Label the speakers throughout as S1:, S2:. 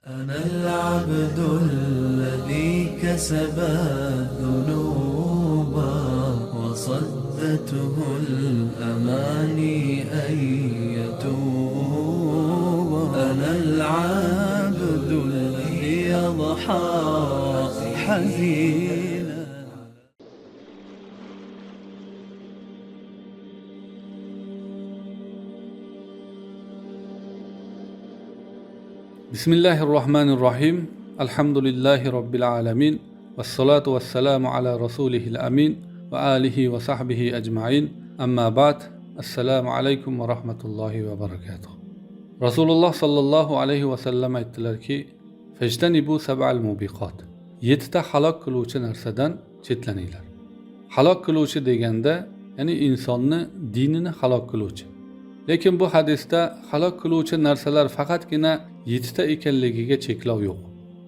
S1: أنا العبد الذي كسب الذنوب وصدته الأماني أن يتوب. أنا العبد الذي يضحى حزينا.
S2: Bismillahirrohmanirrohim. Alhamdulillahi robbil alamin. Vassalatu vassalamu ala rasulihil amin va alihi va sahbihi ajmain. Amma ba'd. Assalomu alaykum va rahmatullohi va barakatuh. Rasululloh sallallohu alayhi va sallam aytdilarki: "Fajtanibu sab'al mubiqat." 7 ta halok qiluvchi narsadan chetlaninglar. Halok qiluvchi deganda, ya'ni insonni dinini halok qiluvchi. Lekin bu hadisda halok qiluvchi narsalar faqatgina 7 ta ekanligiga cheklov yo'q.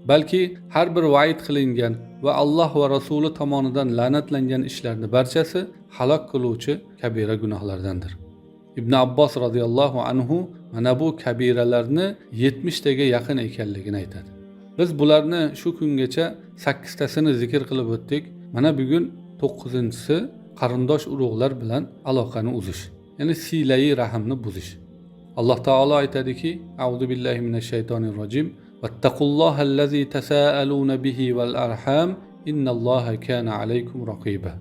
S2: Balki har bir va'id qilingan va Alloh va Rasuli tomonidan la'natlangan ishlarni barchasi halok qiluvchi kabira gunohlardandir. Ibn Abbos radhiyallohu anhu mana bu kabiralarni 70 taga yaqin ekanligini aytadi. Biz bularni shu kungacha 8 tasini zikr qilib o'tdik. Mana bugun 9-inchisi qarindosh urug'lar bilan aloqani uzish, ya'ni silayi rahmni buzish. Alloh taolo aytadiki: "A'udhu billahi minash shaytonir rojim. Vattaqullohallazi tasaaluna bihi val arham innalloha kana alaykum raqiba."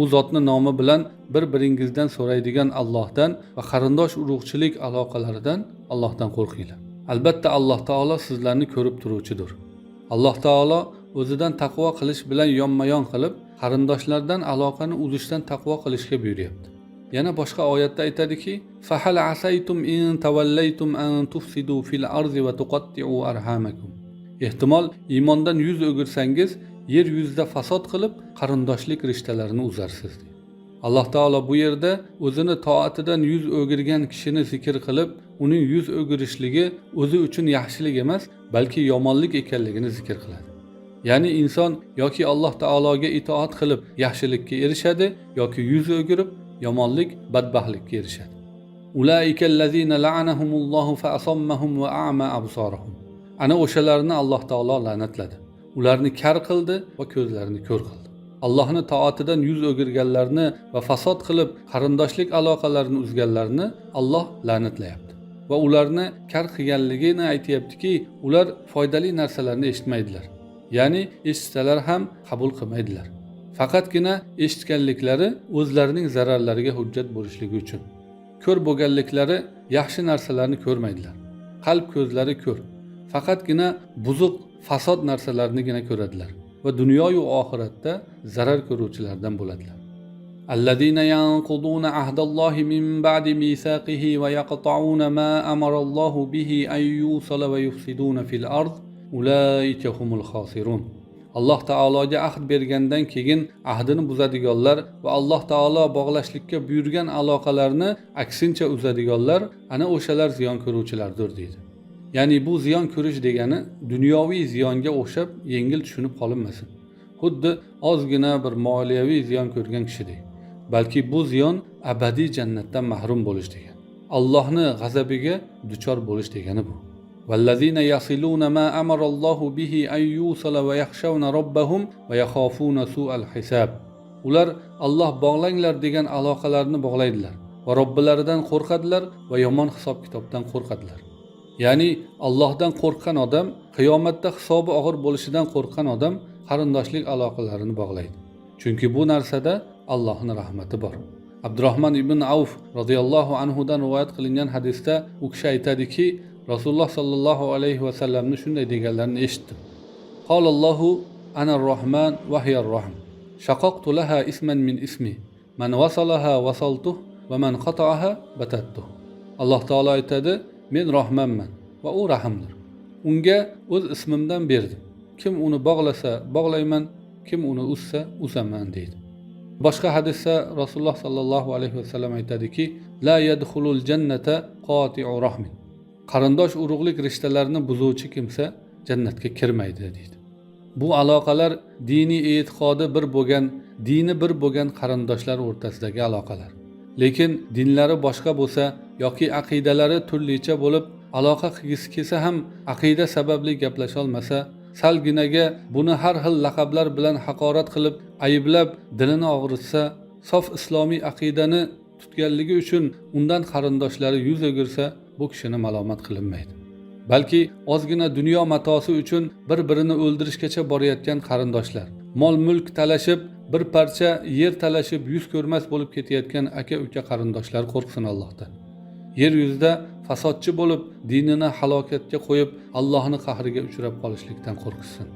S2: U zotni nomi bilan bir-biringizdan so'raydigan Allohdan va qarindosh urug'chilik aloqalaridan Allohdan qo'rqinglar. Albatta Alloh taolo sizlarni ko'rib turuvchidir. Alloh taolo o'zidan taqvo qilish bilan yonma-yon qilib, qarindoshlardan aloqani uzishdan taqvo qilishga buyuryapti. Yana boshqa oyatda aytadiki: "Fahal asaytum in tawallaytum an tufsidu fil arzi va tuqatti'u arhamakum." Ehtimol iymondan yuz o'girsangiz, yer yuzida fasod qilib, qarindoshlik rishtalarini uzarsiz. Alloh taolo bu yerda o'zini toatidan yuz o'girgan kishini zikr qilib, uning yuz o'girishligi o'zi uchun yaxshilik emas, balki yomonlik ekanligini zikr qiladi. Ya'ni inson yoki Alloh taologa itoat qilib yaxshilikka erishadi, yoki yuz o'girib yomonlik, badbaxtlikka erishadi. Ulaikallazina la'anahumullohu fa asammahum va a'ma absarahum. Ana o'shalarni Alloh taolo la'natladi. Ularni kar qildi va ko'zlarini ko'r qildi. Allohni toatidan yuz o'girganlarni va fasod qilib qarindoshlik aloqalarini uzganlarni Alloh la'natlayapti va ularni kar qilganligini aytayaptiki, ular foydali narsalarni eshitmaydilar. Ya'ni eshitsalar ham qabul qilmaydilar. Faqatgina eshitganliklari o'zlarining zararlariga hujjat bo'lishligi uchun. Ko'r bo'lganliklari yaxshi narsalarni ko'rmaydilar. Qalb ko'zlari ko'r. Faqatgina buzuq, fasod narsalarnigina ko'radilar va dunyo yu oxiratda zarar ko'ruvchilardan bo'ladilar. Allazina yanquduna ahdallohi min ba'di misaqihi va yaqta'una ma amarallohu bihi an yusala va yufsiduna fil ard ulaika humul xosirun. Alloh taologa ahd bergandan keyin ahdini buzadiganlar va Alloh taolo bog'lashlikka buyurgan aloqalarni aksincha uzadiganlar ana o'shalar ziyon ko'ruvchilardir deydi. Ya'ni bu ziyon ko'rish degani dunyoviy ziyonga o'xshab yengil tushunib qolinmasin. Xuddi ozgina bir moliyaviy ziyon ko'rgan kishidek, balki bu ziyon abadiy jannatdan mahrum bo'lish degani. Allohning g'azabiga duchor bo'lish degani bu. وَالَّذِينَ يَصِلُونَ مَا أَمَرَ اللَّهُ بِهِ أَنْ يُوصَلَ وَيَخْشَوْنَ رَبَّهُمْ وَيَخَافُونَ سُوءَ الْحِسَابِ. Ular Alloh bog'langlar degan aloqalarni bog'laydilar va Robbilaridan qo'rqadilar va yomon hisob-kitobdan qo'rqadilar. Ya'ni Allohdan qo'rqqan odam, qiyomatda hisobi og'ir bo'lishidan qo'rqqan odam qarindoshlik aloqalarini bog'laydi. Chunki bu narsada Allohning rahmati bor. Abdurrahman ibn Avf radhiyallohu anhu dan rivoyat qilingan hadisda u kishi aytadiki, Rasululloh sallallohu alayhi va sallamni shunday deganlarini eshitdim. Qolallohu ana ar-Rahman va hiya ar-Rahm. Shaqaqtu laha isman min ismi. Man wasalaha wasaltuh va man qata'aha batattuh. Alloh taolo aytadi: men Rahmanman va u Rahimdir. Unga o'z ismimdan berdim. Kim uni bog'lasa bog'layman, kim uni uzsa uzaman deydi. Boshqa hadisda Rasululloh sallallohu alayhi va sallam aytadiki: la yadkhulul jannata qati'u rahmin. Qarindosh urug'lik rishtalarini buzuvchi kimsa jannatga kirmaydi deydi. Bu aloqalar diniy e'tiqodi bir bo'lgan, dini bir bo'lgan qarindoshlar o'rtasidagi aloqalar. Lekin dinlari boshqa bo'lsa yoki aqidalari turlicha bo'lib, aloqa qilgisi kelsa ham aqida sababli gaplasholmasa, salginaga buni har xil laqablar bilan haqorat qilib, ayblab, dilini og'ritsa, sof islomiy aqidani tutganligi uchun undan qarindoshlari yuz o'girsa, bu kishini malomat qilinmaydi. Balki ozgina dunyo matosi uchun bir-birini o'ldirishgacha borayotgan qarindoshlar, mol-mulk talashib, bir parcha yer talashib yuz ko'rmas bo'lib ketayotgan aka-uka qarindoshlar qo'rqsin Allohdan. Yer yuzida fasodchi bo'lib, dinini halokatga qo'yib, Allohning qahriga uchrab qolishlikdan qo'rqishsin.